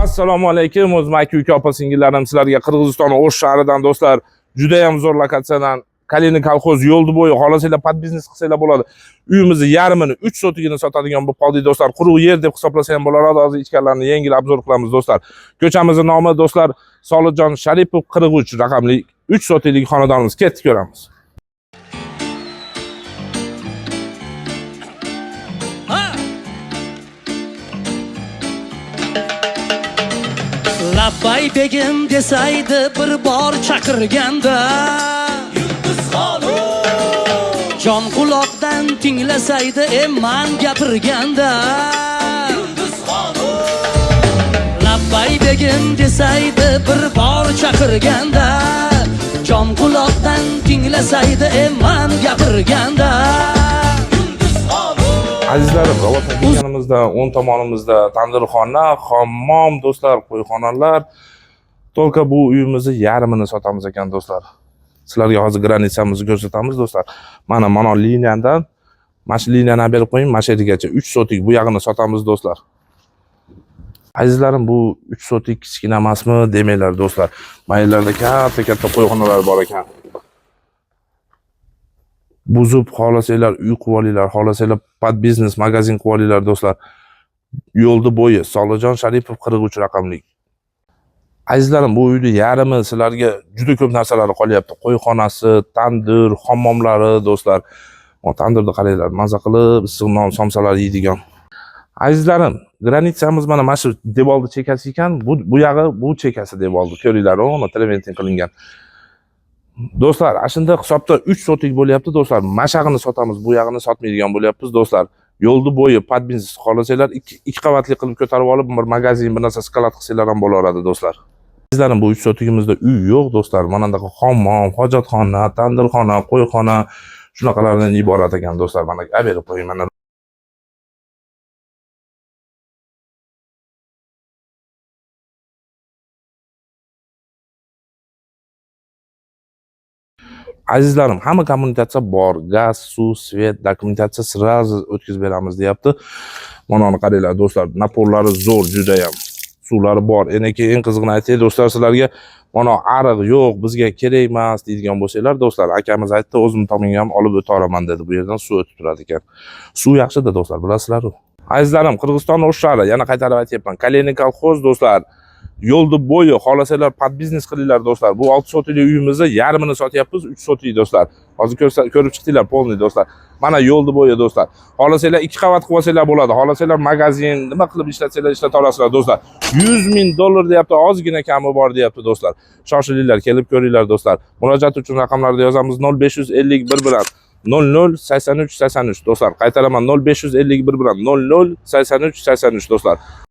Assalomu alaykum, o'zim aka uka opa singillarim, sizlarga Qirg'iziston O'sh shahridan do'stlar, juda ham zo'r lokatsiyadan Kalinin kolxoz yo'ldi bo'yi, xohlasanglar под biznes qilsanglar bo'ladi. Uyimizni yarmini 3 sotigini sotadigan bo'lib qoldik do'stlar. Quruq yer deb hisoblasa ham bo'ladi. Hozir ichkarilarni yengil обзор qilamiz do'stlar. Ko'chamizni nomi do'stlar Solijon Sharipov 43 raqamli 3 sotiklik xonadonimiz. Ketdik ko'ramiz. Labbay begim desaydi bir bor chaqirganda, Yulduz xonim jon quloqdan tinglasaydi man gapirganda, Yulduz xonim labbay begim desaydi bir bor chaqirganda, jon quloqdan tinglasaydi man gapirganda, Yulduz xonim. Azizlarim, Rabotdan kelganimizda o'ng tomonimizda tandirxona, hammom do'stlar, qo'yxonalar. Только bu uyimizni yarmini sotamiz ekan do'stlar. Sizlarga hozir граница mizni ko'rsatamiz do'stlar. Mana liniyadan, mana shu liniyani berib qo'ying, mana shu yergacha 3 sotik bu yog'ini sotamiz do'stlar. Azizlarim, bu 3 sotik kichkina emasmi demanglar do'stlar. Mana yerlarda katta-katta qo'yxonalar bor ekan. Buzib xohlasanglar uy qilib olinglar, xohlasanglar под biznes magazin qilib olinglar do'stlar. Yo'lni bo'yi Solijon Sharipov 43 raqamli. Azizlarim, bu uyni yarmi sizlarga juda ko'p narsalari qolyapti. Qo'yxonasi, tandir, hammomlari do'stlar. O tandirni qaranglar, maza qilib issiq non, somsalar yeydigan. Azizlarim, граница miz mana shu devorni chekasi ekan. Bu yog'i bu chekasi devorni. Ko'ringlar, uni travertin qilingan. Do'stlar, ana shunda hisobda 3 sotik bo'lyapti do'stlar. Mashag'ini sotamiz, bu yog'ini sotmaydigan bo'lyapmiz do'stlar. Yo'lni bo'yi под biznes xohlasanglar ikki qavatli qilib ko'tarib olib bir magazin, bir narsa склад qilsanglar ham bo'laveradi do'stlar. Azizlarim, bu 3 sotigimizda uy yo'q do'stlar. Mana bunaqa hammom, hojatxona, tandirxona, qo'yxona shunaqalardan iborat ekan do'stlar. Mana berib qo'ying mana. Azizlarim, hamma kommunikatsiya bor. Gaz, suv, свет, dokumentatsiya сразу o'tkazib beramiz deyapti. Mana uni qaranglar do'stlar, напор lari zo'r juda ham. Suvlari bor. Endi eng qizig'ini aytay do'stlar sizlarga, mana ariq yo'q, bizga kerak emas deydigan bo'lsanglar do'stlar, akamiz aytdi, o'zim tomonga ham olib o'taveraman dedi. Bu yerdan suv o'tib turadi ekan. Suv yaxshida do'stlar, bilasizlar-ku. Azizlarim, Qirg'iziston O'sh shahri, yana qaytarib aytyapman. Kalinin kolxoz do'stlar. Yo'lni bo'yi, xohlasanglar под biznes qilinglar do'stlar. Bu 6 sotikli uyimizni yarmini sotyapmiz, 3 sotik do'stlar. Hozir ko'rib chiqdinglar полный do'stlar. Mana yo'lni bo'yi do'stlar. Xohlasanglar 2 qavat qilib olsanglar bo'ladi. Xohlasanglar magazin, nima qilib ishlatsanglar ishlata olasizlar do'stlar. 100 ming dollar deyapti, ozgina kami bor deyapti do'stlar. Shoshilinglar, kelib ko'ringlar do'stlar. Murojaat uchun raqamlarni yozamiz 0551 bilan 00 83 83 do'stlar. Qaytaraman 0551 bilan 00 83 83 do'stlar.